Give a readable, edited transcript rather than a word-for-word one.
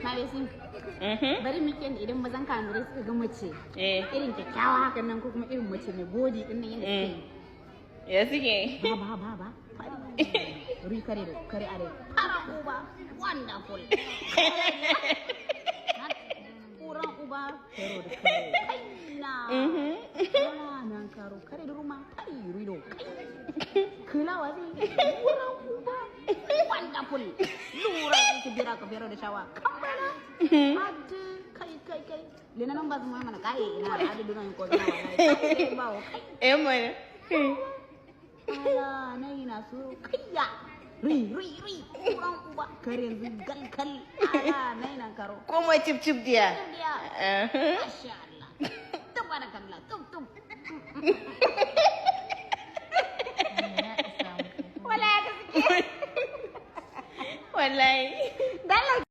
Mabesi. Bari weekend idan mazan Kanurai suka ga mace irin kyakkyawa hakan nan, ko kuma irin mace mai body din nan, yadda suke yi. Ya suke? Ba ba ba ba. Fari. Ri kare da kare are. Fara uba. Wonderful. Kuran uba. Kero da kare. Kai na. Wala nan karo kare da ruma. Kai rido. Kai. Kula wazi. Kuran uba. Wonderful. Lura ki bira ka biro da shawa. Kambala. Ade kai kai kai. Lena nan ba zuma mana kai ina ade duna ko zuma wallahi. Kai ba kai. Eh mana. Ala na yi na so kayya. Ri ri ri kuran uba kare yanzu galkal ala na yi nan karo. Komai cip cip diya. Diya. Masha Allah. Tabarakallah. Tum tum. Wala ka suke. Wallahi.